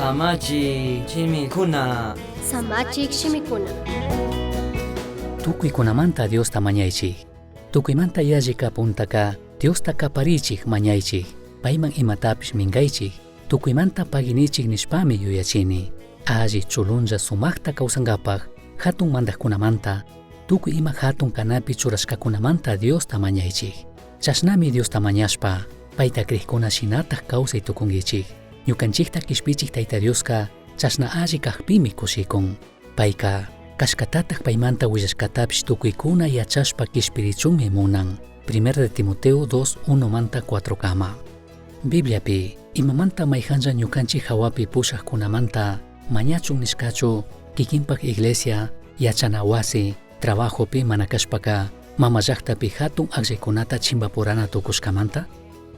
Samachik shimikuna. Samachik shimikuna. Tucuicunamanta Diosta mañaichij. Tucuimanta yallica puntaca Diosta caparichij mañaichij. Paiman imatapish mingaichij. Tucuimanta paguinichij nishpami yuyachini. Alli chulunlla sumajta causangapaj jatun mandajcunamanta, tucui ima jatun canapi churashcacunamanta Diosta mañaichij. Chashnami Diosta mañashpa, paita crijcuna shinataj causai tucunguichij. Ñucanchijta quishpichij Taita Diosca chashna alli cajpimi cushicun. Paica cashcatataj paimanta huillashcatapish tucuicuna yachashpa quishpirichunmi munan. Primera de Timoteo 2, 1 manta 4 kama. Bibliapi imamanta maijanlla ñucanchij jahuapi pushajcunamanta mañachun nishcachu kikinpaj iglesia, yachana wasi, trabajopi mana cashpaca mama llajtapi jatun agllacunata chimbapurana tucushcamanta?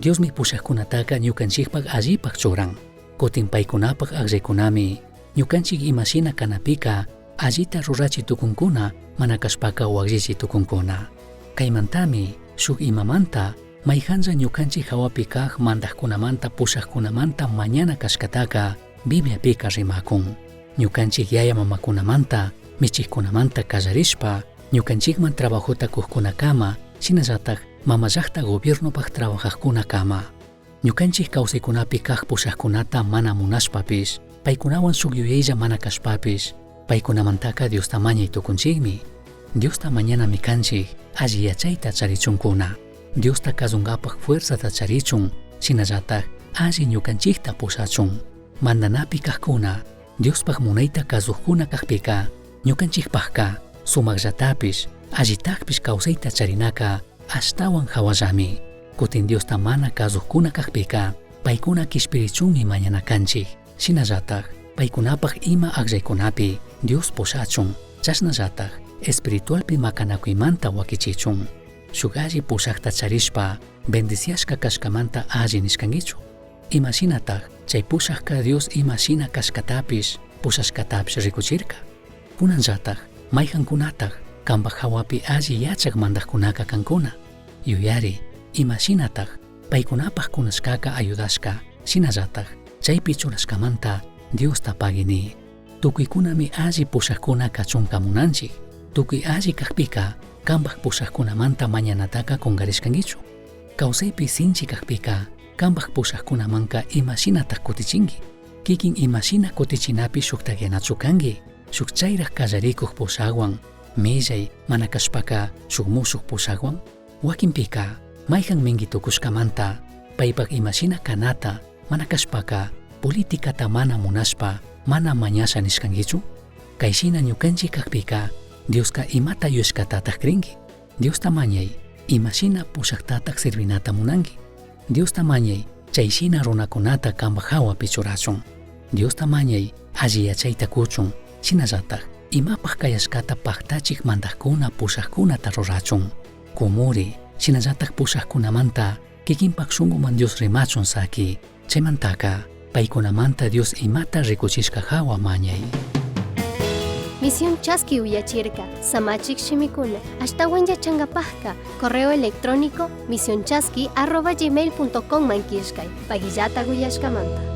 Diosmi pushajcunataca ñucanchijpaj allipaj churan. Cutin paicunapaj agllacunami ñucanchij ima shina canapica allita rurachi tucuncuna mana cashpaca huagllichi tucuncuna. Caimantami shuj imamanta maijanlla ñucanchij jahuapi caj mandajcunamanta pushajcunamanta mañana cashcataca Bibliapica rimacun. Ñucanchij yaya mamacunamanta, michijcunamanta callarishpa, ñucanchijman trabajota cujcunacama, shinallataj mama llajta gobiernopaj trabajajcunacama. Ñucanchij causaicunapi caj pushajcunata mana munashpapish, paicunahuan shuj yuyaylla mana cashpapish, paicunamantaca Diosta mañai tucunchijmi. Diosta mañanami canchij alli yachaita charichuncuna. Diosta cazungapaj fuerzata charichun, shinallataj alli ñucanchijta pushachun. Mandanapi cajcuna, Diospaj munaita cazujcuna cajpica, ñucanchijpajca sumajllatapish, allitajpish causaita charinaca ashtahuan jahuallami. Cutin Diosta mana cazujcuna cajpica, paicuna quishpirichunmi mañana canchij. Shinallataj, paicunapaj ima agllaicunapi Dios pushachun, chashnallataj espiritualpi macanacuimanta huaquichichun. Shuj alli pushajta charishpa, bendiciashca cashcamanta alli nishcanguichu? Ima shinataj chai pushajca Dios ima shina cashcatapish, pushashcatapish ricuchirca? Cunanllataj, maijancunataj cambaj jahuapi alli yachaj mandajcunaca cancuna? Yuyari, ima shinataj paicunapaj cunashcaca ayudashca, shinallataj chaipi churashcamanta Diosta pagui ni. Tucuicunami alli pushajcuna cachunca munanchij. Tucui alli cajpica, cambaj pushajcunamanta mañanataca cungarishcanguichu? Causaipi sinchi cajpica, cambaj pushajcunamanca ima shinataj cutichingui? Kikin ima shina cutichinapi shujtajyanachu cangui? Shuj chairaj callaricuj pushajhuan, millai mana cashpaca shuj mushuj pushajhuan? Huaquinpica, maijan mingui tucushcamanta, paipaj ima shina canata, mana cashpaca politicata mana munashpa, mana mañasha nishcanguichu? Cai shina ñucanchij cajpica, Diosca imata yuyashcatataj cringui? Diosta mañai, ima shina pushajtataj sirvinata munangui? Diosta mañai, chai shina runacunata cambaj jahuapi churachun. Diosta mañai, alli yachaita cuchun, shinallataj imapaj cayashcata pajtachij mandajcuna pushajcunata rurachun. Cumuri, shinallataj pushajcunamanta kikinpaj shunguman Dios rimachun saqui. Chaimantaca, paicunamanta Dios imata ricuchishca jahua mañai. Misión Chaski uyachirka, samachik shimikuna, ashtawan yachangapajka, correo electrónico misionchaski@gmail.com man killkay, pagillata uyashkamanta.